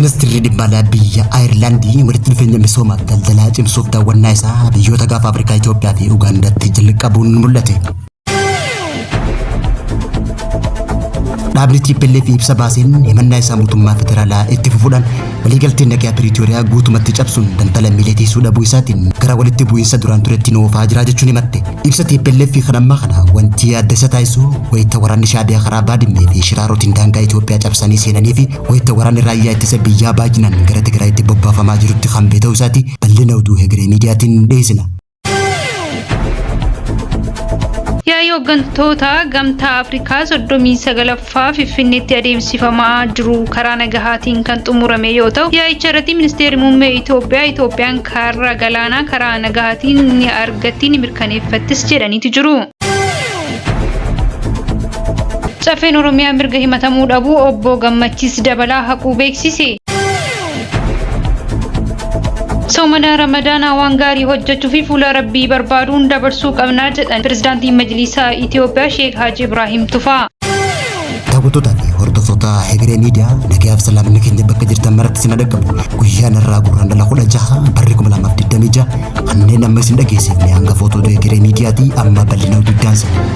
Ministirri dhimma alaa biyya Ayirlaandii walitti dhufeenya misoomaaf daldalaa cimsuuf daawwannaa isaa biyyoota gaafa Afrikaa Itoophiyaa fi Ugaandaatti jalqabuun mul'ate. Dhaabni TPLF ibsa baaseen himannaa isaa mootummaa federaalaa itti fufuudhaan waliigaltee nagaa Piriitooriyaa guutumatti cabsuun daldala lammiilee tiisuu dhabuu isaatiin gara walitti bu'iinsa duraan turetti nu oofaa jira jechuun himatte. Ibsa TPLF kan ammaa kana wanti adda isa taasisu wayita waraanni Shaabiyaa karaa Baadimmee fi Shiraarotiin daangaa Itoophiyaa cabsanii seenanii fi wayita waraanni raayyaa ittisa biyyaa baay'inaan gara Tigraayitti bobbaafamaa jirutti kan ta'uu isaati bal'ina oduu Hegeree Miidiyaatiin dhiyeessina. Yaa'ii hooggantoota Gamtaa Afrikaa 39ffaa Finfinneetti adeemsifamaa jiru karaa nagahaatiin kan xumurame yoo ta'u, yaa'icha irratti ministeerri muummee Itoophiyaa Itoophiyaan karaa galaanaa karaa nagahaatiin ni argatti ni mirkaneeffattis jedhaniitu jiru. Caffeen Oromiyaa mirga himatamuu dhabuu obbo Gammachiis Dabalaa haquu beeksise. Soomana Ramadaanaa waan gaarii hojjechuu fi fuula Rabbii barbaaduun dabarsuu qabnaa jedhan Pirezidaantiin Majlisaa Itoophiyaa Sheek Haaji Ibraahim Tufaa. Daawwattootaa fi hordoftoota Hegeree Miidiyaa nagayaaf salaamni keenya bakka jirtan maratti isin dhaqqabu. Guyyaan irraa Gurraandhala 16 barri 2026 kanneen amma isin dhageessifne hangafoota oduu Hegeree Miidiyaatii amma bal'ina oduu itti aansina.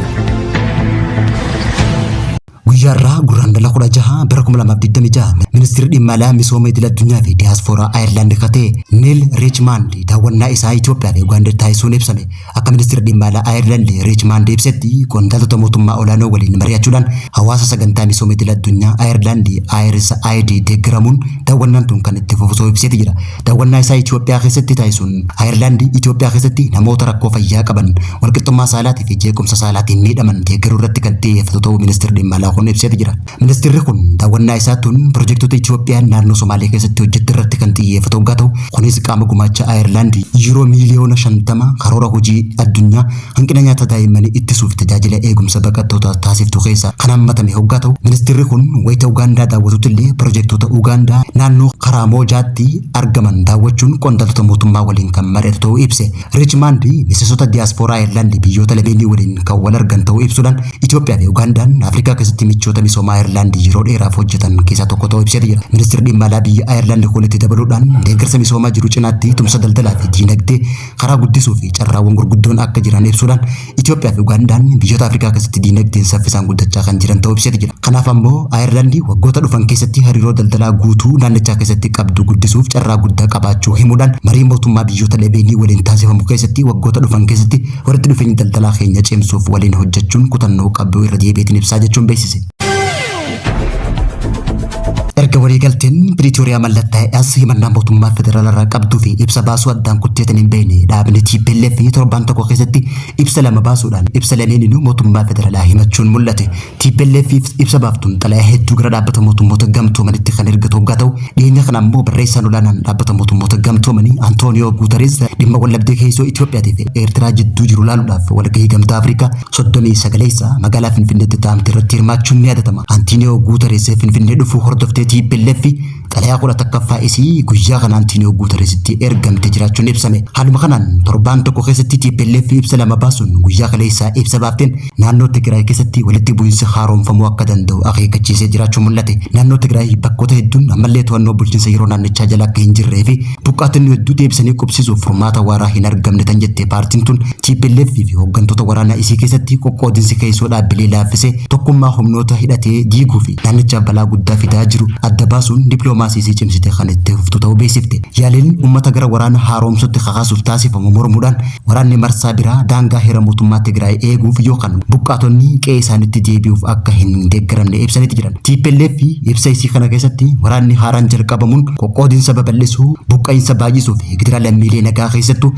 Guyyaa irraa Gurraandhala 16 bara 2026 ministeerri dhimma alaa misooma idil addunyaa fi diyaaspooraa Ayirlaand kan ta'e Neil Richmond daawwannaa isaa Itoophiyaa fi Ugaandaa taasisuun ibsame. Akka ministeerri dhimma alaa Ayirlaand Richmond ibsetti qondaaltota mootummaa olaanoo waliin mari'achuudhaan hawaasa sagantaa misooma idil addunyaa Ayirlaand IRIS-ID deeggaramuun daawwannaan tun kan itti fufu ta'uu ibseeti jira. Daawwannaa isaa Itoophiyaa keessatti taasisuun Ayirlaand Itoophiyaa keessatti namoota rakkoo fayyaa qaban walqixxummaa saalaatii fi jeequmsa saalaatiin miidhaman deeggaruu irratti kan xiyyeeffatu ta'uu ministeerri dhimma alaa kun ibseeti jira. Ministeerri kun daawwannaa isaa tun pirojektoota Itoophiyaan naannoo Somaalee keessatti hojjette irratti kan xiyyeeffatu hoggaa ta'u, kunis qaama gumaacha Ayirlaand yuuroo miiliyoona 50 karoora hojii addunyaa hanqina nyaata daa'immanii ittisuuf tajaajila eegumsa baqattootaa taasiftu keessaa kan hammatame hoggaa ta'u, ministeerri kun wayita Ugaandaa daawwatutti illee pirojektoota Ugaandaa naannoo Karaamojaatti argaman daawwachuun qondaaltota mootummaa waliin kan mari'atu ta'uu ibse. Richmond miseensota diyaaspooraa Ayirlaand biyyoota lameenii waliin kan wal argan ta'uu ibsuudhaan Itoophiyaa fi Ugaandaan Afrikaa keessatti michoota misoomaa Ayirlaand yeroo dheeraaf hojjetan keessaa tokko ta'uu ibseeti jira. Ministeerri dhimma alaa biyya Ayirlaand kun itti dabaluudhaan deeggarsa misoomaa jiru cinaatti tumsa daldalaa fi diinagdee karaa guddisuu fi carraawwan gurguddoon akka jiran ibsuudhaan Itoophiyaa fi Ugaandaan biyyoota Afrikaa keessatti diinagdeen saffisaan guddachaa kan jiran ta'uu ibseeti jira. Kanaaf ammoo Ayirlaand waggoota dhufan keessatti hariiroo daldalaa guutuu naannichaa keessatti qabdu guddisuuf carraa guddaa qabaachuu himuudhaan marii mootummaa biyyoota lameenii waliin taasifamu keessatti waggoota dhufan keessatti walitti dhufeenya daldalaa keenya cimsuuf waliin hojjechuun kutannoo qabdu irra deebiitiin ibsaa jechuun beeksise. Erga waliigalteen Piriitooriyaa mallattaa'e as himannaa mootummaa federaalaa irraa qabduu fi ibsa baasuu addaan kutteetan hin beekne dhaabni TPLF torbaan tokko keessatti ibsa lama baasuudhaan ibsa lameeninuu mootummaa federaalaa himachuun mul'ate. TPLF ibsa baaftuun xalayaa hedduu gara dhaabbata mootummoota gamtoomanitti kan ergatu hoggaa ta'u, dhiyeenya kana ammoo barreessaan olaanaan dhaabbata mootummoota gamtoomanii Antooniyoo Guutarees dhimma waldhabdee keessoo Itoophiyaatii fi Eertiraa jidduu jiru laaluudhaaf walgahii gamtaa Afrikaa 39 magaalaa Finfinneetti taa'amte irratti hirmaachuun ni yaadatama. Antooniyoo Guutarees Finfinnee dhufuu hordoftee TPLF xalayaa 11ffaa isii guyyaa kana Antooniyoo Guutareesitti ergamte jiraachuun ibsame. Haaluma kanaan torbaan tokko keessatti TPLF ibsa lama baasuun guyyaa kaleessaa ibsa baafteen naannoo Tigraay keessatti walitti bu'iinsi haaromfamuu akka danda'u akeekkachiisee jiraachuun mul'ate. Naannoo Tigraay bakkoota hedduun ammallee to'annoo bulchiinsa yeroo naannichaa jala akka hin jirree fi buqqaatonni hedduu deebisanii qubsiisuuf furmaata waaraa hin argamne tan jette paartiin tun TPLF fi hooggantoota waraanaa isii keessatti qoqqoodinsi keessoo dhaabbilee laaffisee tokkummaa humnoota hidhatee diiguu fi naannichaaf balaa guddaa fidaa jiru adda baasuun dippiloomaasii isii cimsite kan itti fuftu ta'uu beeksifte. Yaaliin uummata gara waraana haaromsuutti kakaasuuf taasifamu mormuudhaan waraanni marsaa biraa daangaa heera mootummaa Tigraay eeguuf yookaan buqqaatonni qe'ee isaaniitti deebi'uuf akka hin deeggaramne ibsaniiti jiran. TPLF ibsa isii kana keessatti waraanni haaraan jalqabamuun qoqqoodinsa babal'isuu, buqqa'insa baay'isuu fi gidiraa lammiilee nagaa keessattuu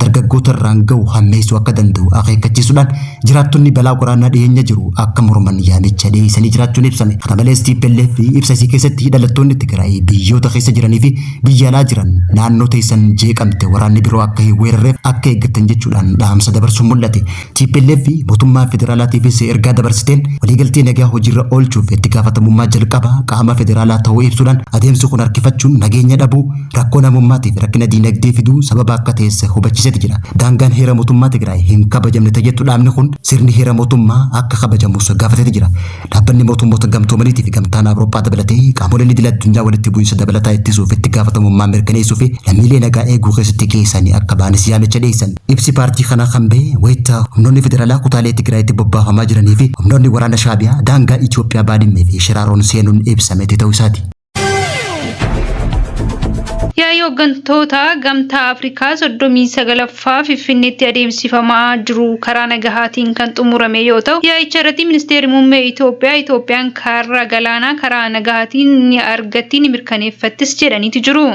dargaggoota irraan ga'u hammeessuu akka danda'u akeekkachiisuudhaan jiraattonni balaa waraanaa dhiyeenya jiru akka morman yaamicha dhiyeessanii jiraachuun ibsame. Kana malees TPLF ibsa isii keessatti dhalattoonni Tigraay biyyoota keessa jiranii fi biyya alaa jiran naannoo teessan jeeqamte waraanni biroo akka hin weerarreef akka eeggatan jechuudhaan dhaamsa dabarsuun mul'ate. TPLF mootummaa federaalaatiifis ergaa dabarsiteen waliigaltee nagaa hojiirra oolchuuf itti gaafatamummaa jalqaba qaama federaalaa ta'uu ibsuudhaan adeemsi kun harkifachuun nageenya dhabuu, rakkoo namummaatiif rakkina diinagdee fiduu sababa akka ta'es hubachiiseeti jira. Daangaan heera mootummaa Tigraay hin kabajamne tajettu dhaabni kun sirni heera mootummaa akka kabajamus gaafateeti jira. Dhaabbanni mootummoota gamtoomaniitii fi gamtaan Awurooppaa dabalatee qaamoleen idil addunyaa walitti bu'iinsa dabalataa ittisuuf itti gaafatamummaa mirkaneessuu fi lammiilee nagaa eeguu keessatti gahee isaanii akka ba'anis yaamicha dhiyeessan. Ibsi paartii kanaa kan bahe wayita humnoonni federaalaa kutaalee Tigraayitti bobbaafamaa jiranii fi humnoonni waraana Shaabiyaa daangaa Itoophiyaa Baadimmee fi Shiraaroon seenuun ibsametti ta'uu isaati. Yaa'ii hooggantoota Gamtaa Afrikaa 39ffaa Finfinneetti adeemsifamaa jiru karaa nagahaatiin kan xumurame yoo ta'u, yaa'icha irratti Ministeerri Muummee Itoophiyaa Itoophiyaan karra galaanaa karaa nagahaatiin ni argatti ni mirkaneeffattis jedhaniitu jiru.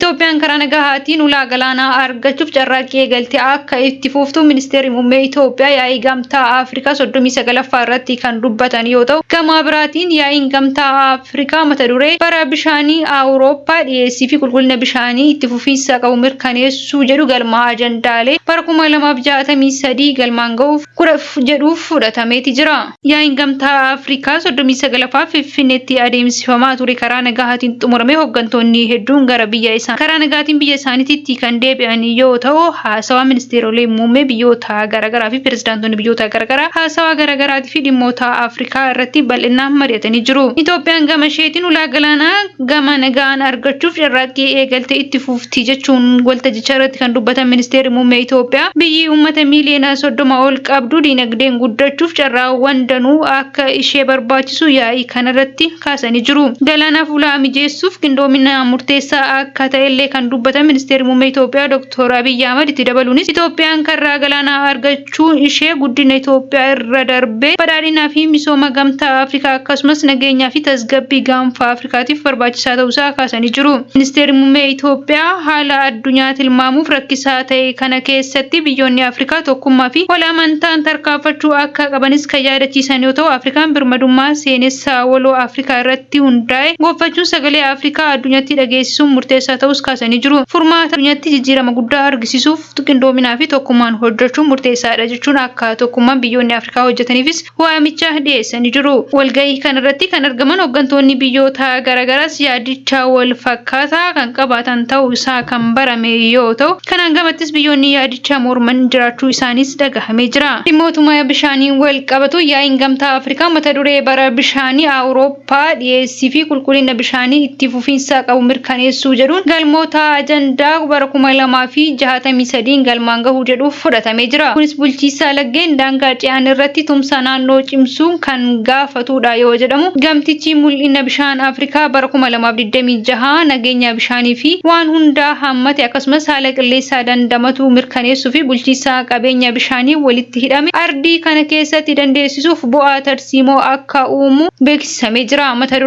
Itoophiyaan karaa nagahaatiin ulaa galaanaa argachuuf carraaqqii eegalte akka itti fuftu Ministeerri Muummee Itoophiyaa yaa'ii Gamtaa Afrikaa 39ffaa irratti kan dubbatan yoo ta'u, gama biraatiin yaa'iin Gamtaa Afrikaa mata duree bara bishaanii Awurooppaa dhiyeessii fi qulqullina bishaanii itti fufiinsa qabu mirkaneessuu jedhu galma ajandaalee bara 2063 galmaan gahuuf jedhuuf fudhatameeti jira. Yaa'iin Gamtaa Afrikaa 39ffaa Finfinneetti adeemsifamaa ture karaa nagahaatiin xumurame hooggantoonni hedduun gara biyya isaa karaa nagahaatiin biyya isaaniitti kan deebi'an yoo ta'u, haasawaa ministeerolee muummee biyyoota garaagaraa fi pirezidaantonni biyyoota garaagaraa haasawaa garaagaraatii fi dhimmoota Afrikaa irratti bal'inaan mari'atanii jiru. Itoophiyaan gama isheetiin ulaa galaanaa gama nagaan argachuuf carraaqqii eegalte itti fufti jechuun waltajjicha irratti kan dubbatan ministeerri muummee Itoophiyaa, biyyi uummata miiliyoona 30 ol qabdu diinagdeen guddachuuf carraawwan danuu akka ishee barbaachisu yaa'ii kanarratti kaasanii jiru. Galaanaaf ulaa mijeessuuf qindoomina murteessaa akka ta'ellee kan dubbatan ministeerri muummee Itoophiyaa Dr. Abiyyi Ahmad itti dabaluunis Itoophiyaan karra galaanaa argachuun ishee guddina Itoophiyaa irra darbee badhaadhinaa fi misooma gamtaa Afrikaa akkasumas nageenyaa fi tasgabbii gaanfa Afrikaatiif barbaachisaa ta'uusaa kaasanii jiru. Ministeerri muummee Itoophiyaa haala addunyaa tilmaamuuf rakkisaa ta'e kana keessatti biyyoonni Afrikaa tokkummaa fi wal amantaan tarkaanfachuu akka qabanis kan yaadachiisan yoo ta'u, Afrikaan birmadummaa seenessa waloo Afrikaa irratti hundaa'e gonfachuun sagalee Afrikaa addunyaatti dhageessisuun murteessaa ta'us kaasanii jiru. Furmaata addunyaatti jijjiirama guddaa argisiisuuf qindoominaa fi tokkummaan hojjechuun murteessaadha jechuun akka tokkummaan biyyoonni Afrikaa hojjetaniifis waamicha dhiyeessanii jiru. Walgahii kanarratti kan argaman hooggantoonni biyyoota garaagaraas yaadicha wal fakkaataa kan qabaatan ta'uu isaa kan barame yoo ta'u, kanaan gamattis biyyoonni yaadicha morman jiraachuu isaaniis dhagahamee jira. Dhimmootuma bishaanii wal qabatu yaa'iin Gamtaa Afrikaa mata duree bara bishaanii Awurooppaa dhiyeessii fi qulqullina bishaanii itti fufiinsa qabu mirkaneessuu jedhuun galmoota ajandaa bara 2063 galmaan gahuu jedhuuf fudhatamee jira. Kunis bulchiinsa laggeen daangaa ce'an irratti tumsa naannoo cimsuun kan gaafatudha yoo jedhamu, gamtichi mul'ina bishaan Afrikaa bara 2026 nageenya bishaanii fi waan hundaa hammate akkasumas haala qilleensaa dandamatu mirkaneessuu fi bulchiinsa qabeenya bishaanii walitti hidhame ardii kana keessatti dandeessisuuf bu'aa tarsiimoo akka uumu beeksisamee jira. Mata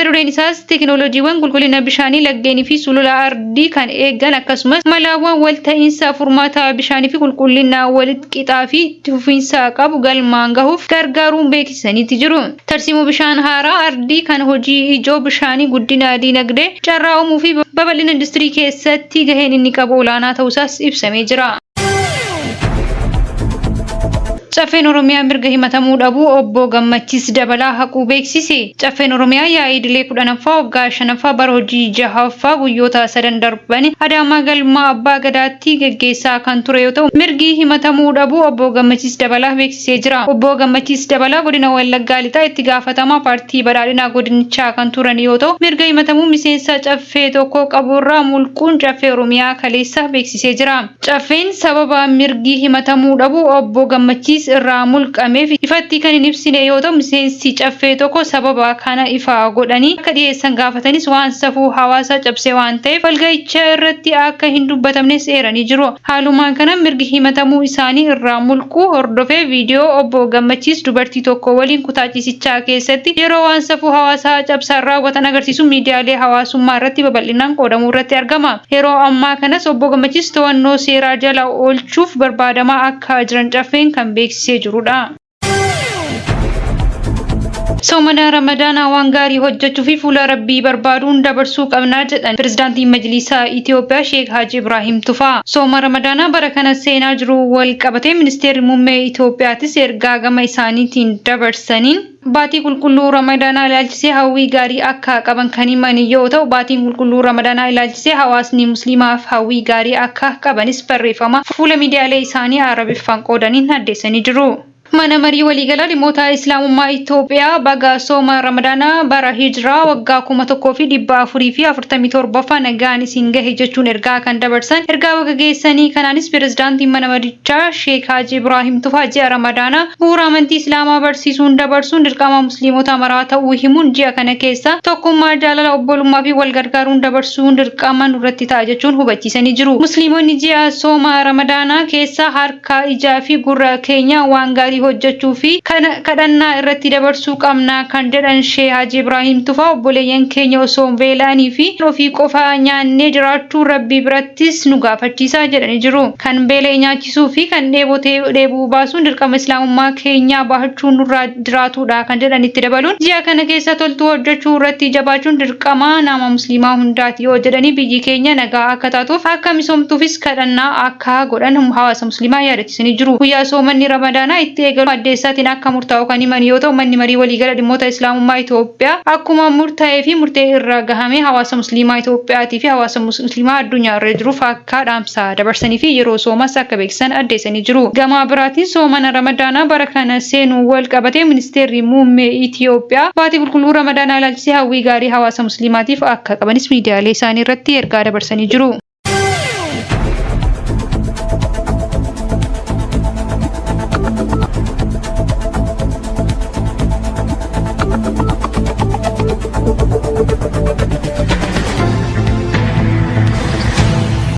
dureen isaas teekinooloojiiwwan qulqullina bishaanii laggeenii fi sulula ardii kan eegan akkasumas malaawwan walta'iinsa furmaata bishaanii fi qulqullina walitti qixaa fi itti fufiinsa qabu galmaan gahuuf gargaaruun beeksisaniiti jiru. Tarsiimoo bishaan haaraa ardii kan hojii ijoo bishaanii guddina diinagdee carraa uumuu fi babal'ina industirii keessatti gaheen inni qabu olaanaa ta'uusaas ibsamee jira. Caffeen Oromiyaa mirga himatamuu dhabuu obbo Gammachiis Dabalaa haquu beeksise. Caffeen Oromiyaa yaa'ii idilee 10ffaa waggaa 5ffaa bara hojii 6ffaa guyyoota sadan darban Adaamaa Galma Abbaa Gadaatti geggeessaa kan ture yoo ta'u, mirgi himatamuu dhabuu obbo Gammachiis Dabalaa beeksisee jira. Obbo Gammachiis Dabalaa godina Wallaggaa Lixaa itti gaafatamaa paartii badhaadhinaa godinichaa kan turan yoo ta'u, mirga himatamuu miseensa caffee tokko qabu irraa mulquun Caffee Oromiyaa kaleessa beeksisee jira. Caffeen sababa mirgi himatamuu dhabuu obbo Gammachiis irraa mulqameef ifatti kan hin ibsine yoo ta'u, miseensi caffee tokko sababa kana ifa godhanii akka dhiyeessan gaafatanis waan safuu hawaasaa cabse waan ta'eef walga'icha irratti akka hin dubbatamnes eeranii jiru. Haalumaan kanaan mirgi himatamuu isaanii irraa mulquu hordofee viidiyoo obbo Gammachiis dubartii tokko waliin kutaa ciisichaa keessatti yeroo waan safuu hawaasaa cabsaan raawwatan agarsiisu miidiyaalee hawaasummaa irratti babal'inaan qoodamuu irratti argama. Yeroo ammaa kanas obbo Gammachiis to'annoo seeraa jala oolchuuf barbaadamaa akka jiran caffeen kan beeksisee jirudha. Soomana Ramadaanaa waan gaarii hojjechuu fi fuula Rabbii barbaaduun dabarsuu qabnaa jedhan Pirezidaantiin Majlisaa Itoophiyaa Sheek Haji Ibraahim Tufaa. Sooma Ramadaanaa bara kana seenaa jiru wal qabatee Ministeerri Muummee Itoophiyaatis ergaa gama isaaniitiin dabarsaniin, Baatii qulqulluu Ramadaanaa ilaalchisee hawwii gaarii akka qaban kan himan yoo ta'u, baatiin qulqulluu Ramadaanaa ilaalchisee hawaasni Musliimaaf hawwii gaarii akka qabanis barreeffama fuula miidiyaalee isaanii Arabiffaan qoodaniin addeessanii jiru. Mana Marii Waliigalaa Dhimmoota Islaamummaa Itoophiyaa baga sooma Ramadaanaa bara Hijiraa waggaa 1447ffaa nagaan isin gahe jechuun ergaa kan dabarsan. Ergaa baga geessanii kanaanis Pirezidaantiin mana marichaa Sheek Haji Ibraahim Tufaa ji'a Ramadaanaa bu'uura amantii Islaamaa barsiisuun dabarsuun dirqama Musliimota maraa ta'uu himuun ji'a kana keessa tokkummaa, jaalala, obbolummaa fi wal gargaaruun dabarsuun dirqama nurratti ta'a jechuun hubachiisanii jiru. Musliimonni ji'a sooma Ramadaanaa keessa harka, ijaa fi gurra keenya waan gaarii hojjechuu fi kadhannaa irratti dabarsuu qabna kan jedhan Sheeh Haji Ibraahim Tufaa obboleeyyan keenya osoo beela'anii fi ofii qofa nyaannee jiraachuun Rabbi birattis nu gaafachiisa jedhanii jiru. Kan beela'e nyaachisuu fi kan dheebote dheebuu baasuun dirqama Islaamummaa keenyaa bahachuu nurraa jiraatuudha kan jedhan itti dabaluun ji'a kana keessa toltuu hojjechuu irratti jabaachuun dirqama nama Musliimaa hundaati yoo jedhanii biyyi keenya nagaa akka taatuuf akka misoomtuufis kadhannaa akka godhan hawaasa Musliimaa yaadachiisanii jiru. Guyyaa soomanni Ramadaanaa itti eegalu addeessaatiin akka murtaa'u kan himan yoo ta'u Manni Marii Waliigala Dhimmoota Islaamummaa Itoophiyaa akkuma murtaa'ee fi murtee irra gahame hawaasa Musliimaa Itoophiyaatii fi hawaasa Musliimaa addunyaa irra jiruuf akka dhaamsa dabarsanii fi yeroo soomaas akka beeksisan addeessanii jiru. Gama biraatiin soomana Ramadaanaa bara kana seenuun wal qabatee Ministeerri Muummee Itiyoophiyaa baatii qulqulluu Ramadaanaa ilaalchisee hawwii gaarii hawaasa Musliimaatiif akka qabanis miidiyaalee isaanii irratti ergaa dabarsanii jiru.